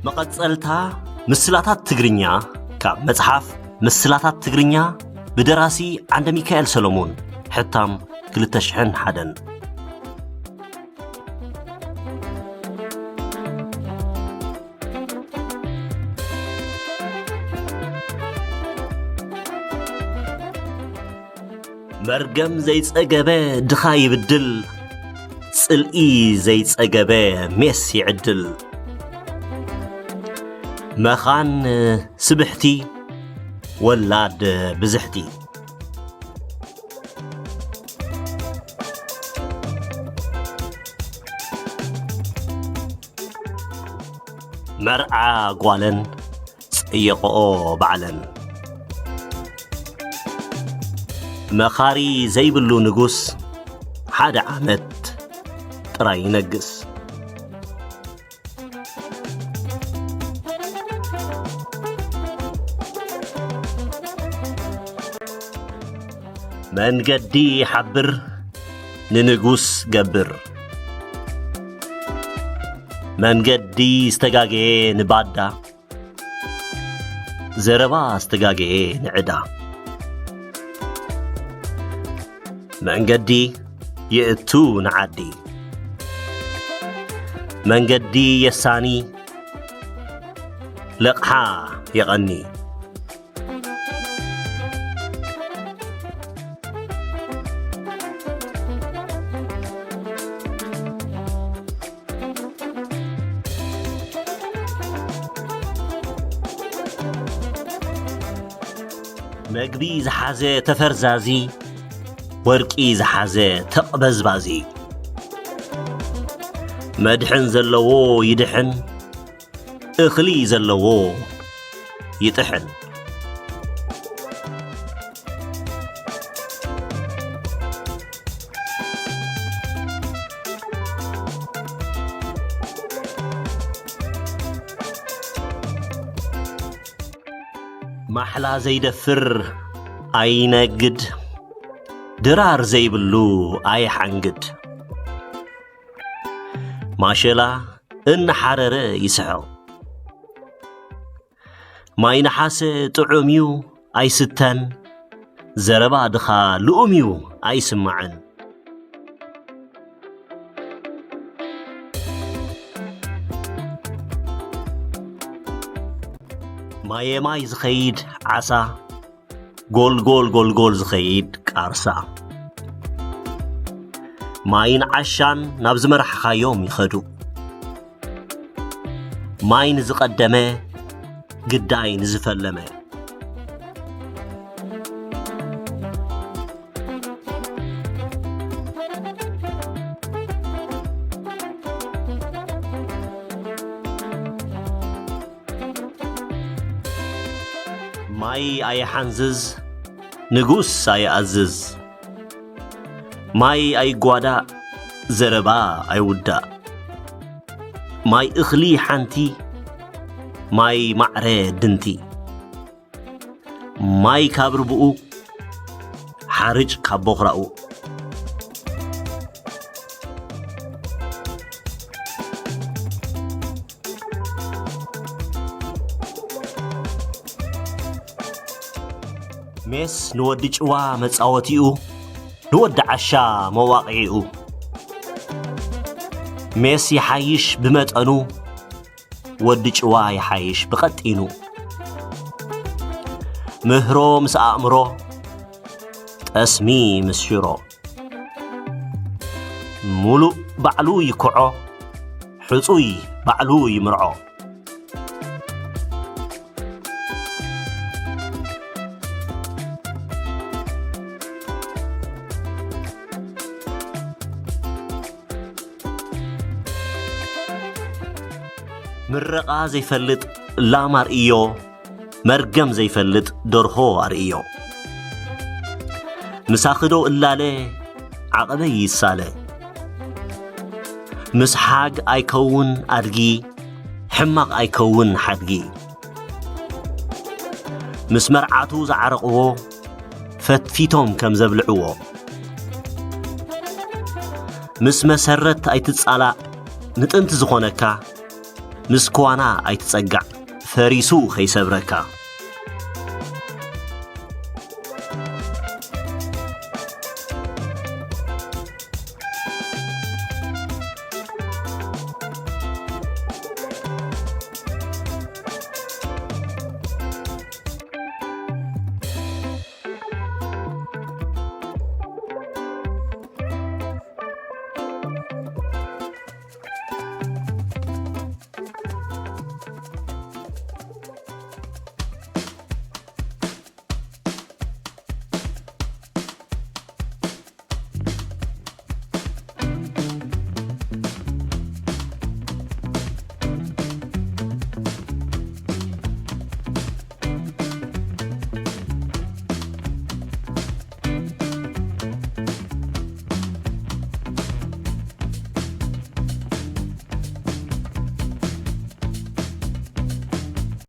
መቐጸልታ ምስላታት ትግርኛ ካብ መጽሓፍ ምስላታት ትግርኛ ብደራሲ ዓንደ ሚካኤል ሰሎሞን፣ ሕታም ክልተ ሽሕን ሓደን። መርገም ዘይጸገበ ድኻ ይብድል፣ ጽልኢ ዘይጸገበ ሜስ ይዕድል። መኻን ስብሕቲ፣ ወላድ ብዝሕቲ። መርዓ ጓለን ጸየቐኦ ባዕለን። መኻሪ ዘይብሉ ንጉስ ሓደ ዓመት ጥራይ ይነግስ። መንገዲ ሓብር ንንጉስ ገብር። መንገዲ ዝተጋገየ ንባዳ፣ ዘረባ ዝተጋገየ ንዕዳ። መንገዲ የእቱ ንዓዲ። መንገዲ የሳኒ ለቕሓ የቐኒ። መግቢ ዝሓዘ ተፈርዛዚ፣ ወርቂ ዝሓዘ ተቕበዝባዚ። መድሕን ዘለዎ ይድሕን፣ እኽሊ ዘለዎ ይጥሕን። ማሕላ ዘይደፍር ኣይነግድ፣ ድራር ዘይብሉ ኣይሓንግድ። ማሸላ እናሓረረ ይስሕቕ፣ ማይ ነሓሰ ጥዑም እዩ ኣይስተን፣ ዘረባ ድኻ ልኡም እዩ ኣይስማዕን። ማየ ማይ ዝኸይድ ዓሳ፣ ጎልጎል ጎልጎል ዝኸይድ ቃርሳ። ማይን ዓሻን ናብ ዝመራሕኻዮም ይኸዱ። ማይ ንዝቐደመ፣ ግዳይ ንዝፈለመ። ማይ ኣይሓንዝዝ፣ ንጉስ ኣይኣዝዝ። ማይ ኣይጓዳእ፣ ዘረባ ኣይውዳእ። ማይ እኽሊ ሓንቲ፣ ማይ ማዕረ ድንቲ። ማይ ካብ ርብኡ፣ ሓርጭ ካብ ቦኽራኡ። ሜስ ንወዲ ጭዋ መጻወቲኡ፣ ንወዲ ዓሻ መዋቕዒኡ። ሜስ ይሓይሽ ብመጠኑ፣ ወዲ ጭዋ ይሓይሽ ብቐጢኑ። ምህሮ ምስ ኣእምሮ፣ ጠስሚ ምስ ሽሮ። ሙሉእ ባዕሉ ይኩዖ፣ ሕጹይ ባዕሉ ይምርዖ። ምረቓ ዘይፈልጥ ላም ኣርእዮ፣ መርገም ዘይፈልጥ ደርሆ ኣርእዮ። ምሳኽዶ እላለ ዓቐበይ ይሳለ። ምስሓግ ኣይከውን ኣድጊ፣ ሕማቕ ኣይከውን ሓድጊ። ምስ መርዓቱ ዝዓረቕዎ ፈትፊቶም ከም ዘብልዕዎ። ምስ መሰረት ኣይትጻላእ፣ ንጥንቲ ዝኾነካ ምስ ክዋና ኣይትጸጋዕ፣ ፈሪሱ ኸይሰብረካ።